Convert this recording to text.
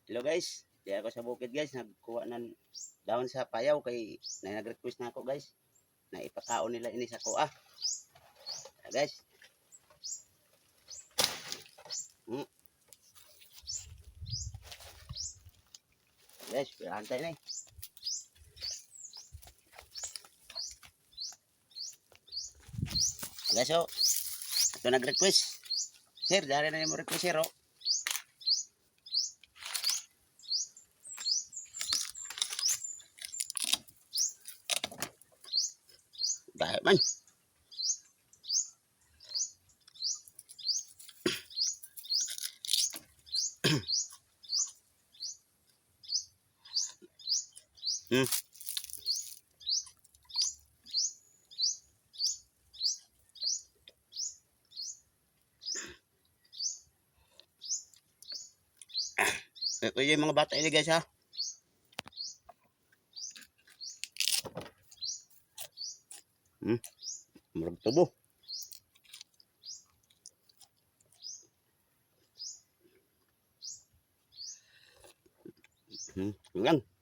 Hello guys, di ako sa bukid guys, nagkuha ng dahon sa payaw kay na nag-request na ako guys na ipakaon nila ini sa kuha. Ah, guys. Guys, antay na eh. Guys, oh. Ito nag-request. Sir, dari na yung request, sir, oh. Dahil man. Ito yung mga bata ini guys ha. Murag tubo. Yun lang.